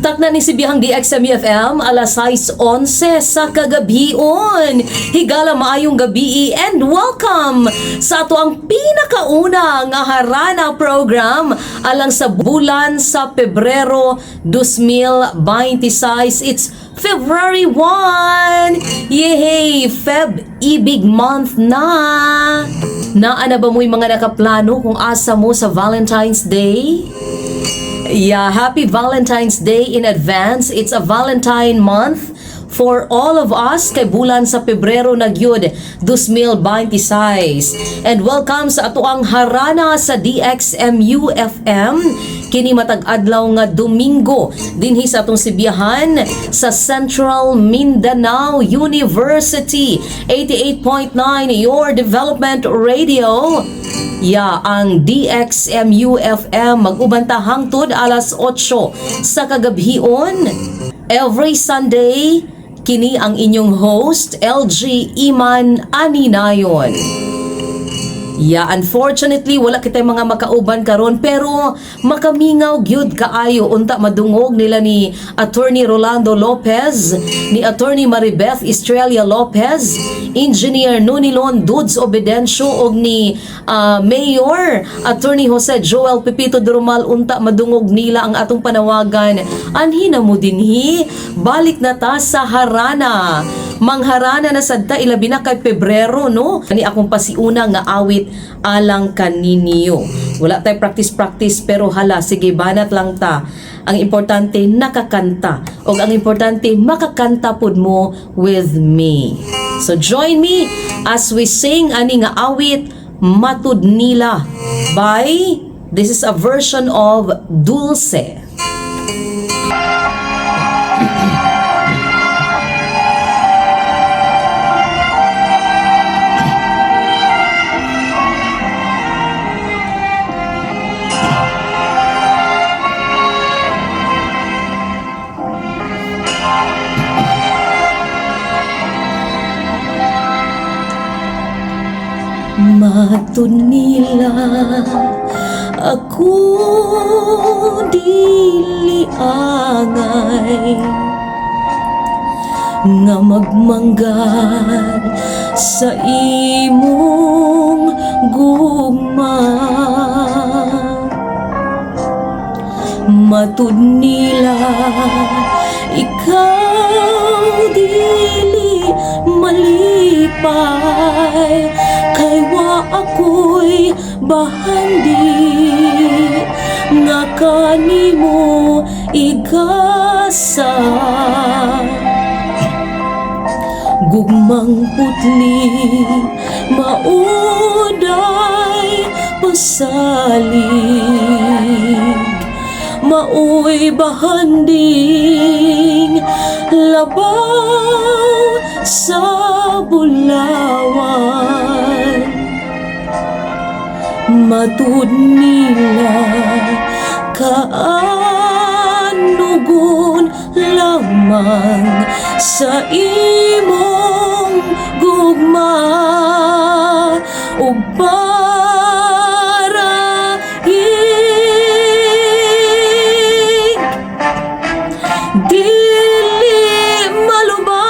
Takna ni Sibihang DXMU FM, alas 6:11 sa kagabhion. Higala, maayong gabi and welcome sa ato ang pinakauna nga harana program alang sa bulan sa Pebrero 2026. It's February 1! Yehey! Feb Ibig Month na! Naa na ba mo'y mga nakaplano kung asa mo sa Valentine's Day? Yeah, happy Valentine's Day in advance. It's a Valentine month for all of us kay bulan sa Pebrero na gyud 2026. And welcome sa atoang harana sa DXMU FM kini matag adlaw nga Domingo dinhi sa atong sibiyahan sa Central Mindanao University, 88.9, your development radio. Ya, ang DXMU FM, mag-uban ta hangtod alas 8 sa kagabhion. Every Sunday, kini ang inyong host, LG Iman Aninayon. Yeah, unfortunately wala kitay mga makauban karon, pero makamingaw gyud kaayo unta madungog nila ni Attorney Rolando Lopez, ni Attorney Maribeth Estrella Lopez, Engineer Nunilon Dudes Obedencio og ni Mayor Attorney Jose Joel Pepito Drumal. Unta madungog nila ang atong panawagan. Anhi na mo dinhi, balik na ta sa harana. Mangharana na sad ta, ilabi na kay Pebrero, no? Ani akong pasiuna nga awit alang kaninyo. Wala tay practice practice, pero hala, sige, banat lang ta. Ang importante nakakanta og ang importante makakanta pud mo with me. So join me as we sing ani nga awit, "Matud Nila" by, this is a version of Dulce. Matud nila ako dili angay nga magmanggad sa imong gugma. Matud nila ikaw dili malipay kay wa ako'y bahandi nga kanimo igasa. Gugmang putli mao day pasalig, maoy bahanding labaw sa bulawan. Matud nila kaanugon lamang sa imong gugma ug paraig. Dili maluba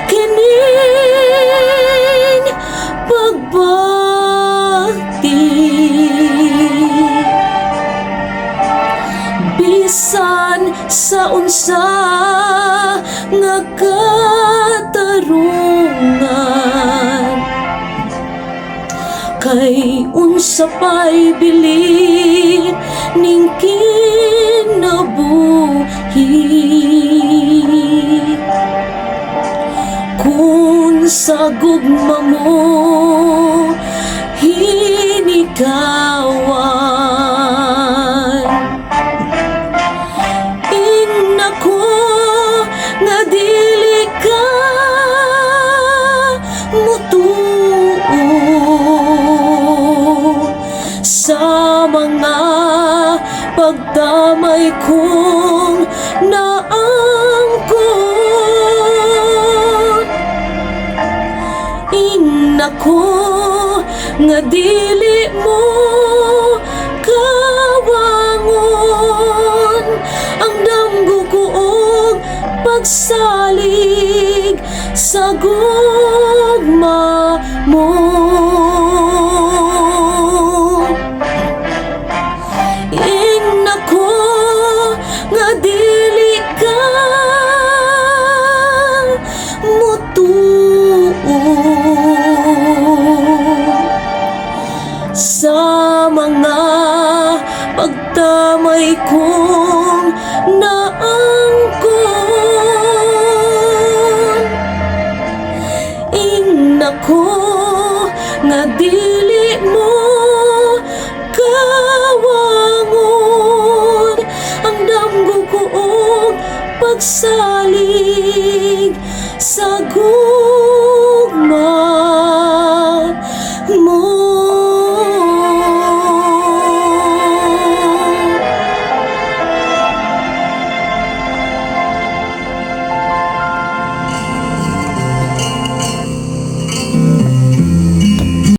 kining pagbati bisan sa unsa nga katarungan, kay unsa pa'y bilin ning kinabuhi kung sa gugma mo hinikawan? Ingna ko nga dili ka mutuo sa mga pagdamay kong naangkon. Ingna ko nga dili mo kawangon ang pagsalig sa gugma mo. Ingna ko nga dili ka mutuo sa mga pagtamay kong naangkon. Ingna ko nga dili mo kawangon ang damgo ko og pagsalig sa gugma.